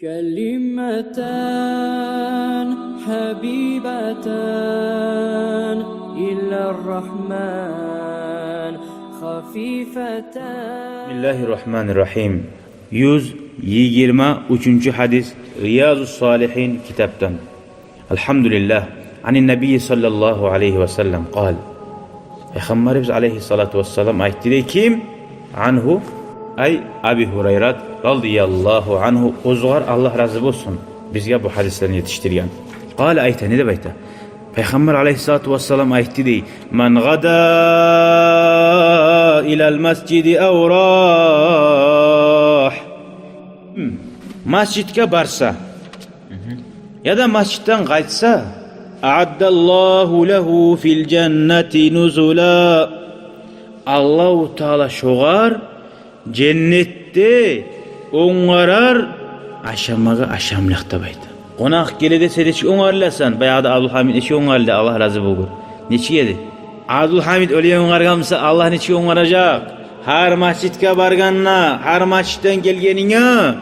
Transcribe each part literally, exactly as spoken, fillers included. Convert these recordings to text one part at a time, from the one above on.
كلمتان حبيبتان إلى الرحمن خفيفتان. بسم الله الرحمن الرحيم. Юз йигирма уьчюнчю гьадис, Риязу Салигьин китапдан. الحمد لله. عن النبي صلى الله عليه وسلم قال. Пайхаммарыбыз алайгьиссалату вассалам айтды дей, ким? Ангьу, ай Аби Гьурайрат радияллагьу ангьу, оьзюгер Аллагь рази болсун, бизге бу гьадислени етишдирген. Къала, айта, не деп айта? Пайхаммар алайгьиссалату вассалам айтды дей: من غدا إلى المسجد أو راح. Гьм. Масжидге барса, яда масжидден къайтса, أعد الله له في الجنة نزلا. Аллагьу Таала шогъар женнетде онгарар ашамагъа ашамлыкъ деп айта. Къонакъ геле десе, нечик онгарыласан? Баягъы да Абдулгьамид нечик онгарылды, Аллагь рази болгъур. Нечик эди? Абдулгьамид оьле онгаргъан буса, Аллагь нечик онгаражакъ? Гьар масжидге баргъанда, гьар масжидден гелгенинге,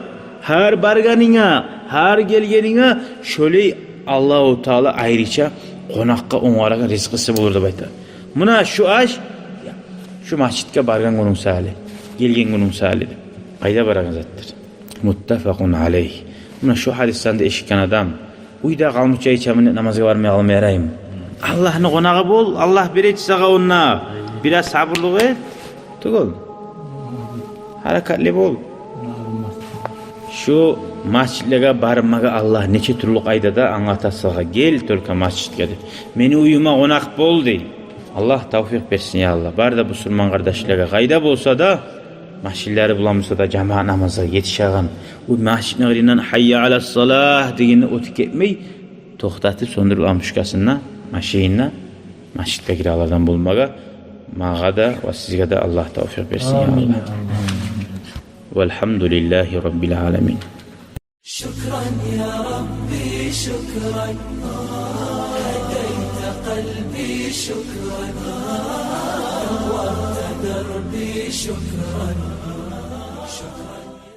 гьар баргъанынга, гьар гелгенинге шолай Аллагьу Таала айрыча къонакъгъа онгарагъан ризкъысы болур деп айта. Муна шу аш, шу масжидге баргъан гюнюнг саялы, гелген гюнюнг саялы деп. Къайда барагъан затдыр? متفق عليه. Муна шу гьадислени де эшитген адам уьйде къалмуча ичемин намазгъа бармай къалма яраймы? Аллагьны къонагъы бол, Аллагь бережек сагъа онда. Бираз сабурлукъ эт. Тюгюл. Гьаракатлы бол. Шу масжидлеге бармагъа Аллагь нече тюрлю къайдада англата сагъа. Гел только масжидге деп. Мени уьюме къонакъ бол дей. Аллагь тавфикъ берсин, я Аллагь. Бары да бусурман къардашлагъа, къайда болса да, машинлери булан буса да, жамаат намазгъа етишеген, о машинни къырыйындан «Гьаййа аля салагь» дегенде оьтюп гетмей, токътатып, сёндюрюп лампочкасын да, машинни, машинге гирегенлерден болмагъа магъа да ва сизге де Аллагь тавфикъ берсин, я Аллагь. Амин. Валгьамдулиллагьи раббил аламин. شكرا يا ربي، شكرا. هديت قلبي، شكرا. نورت دربي، شكرا.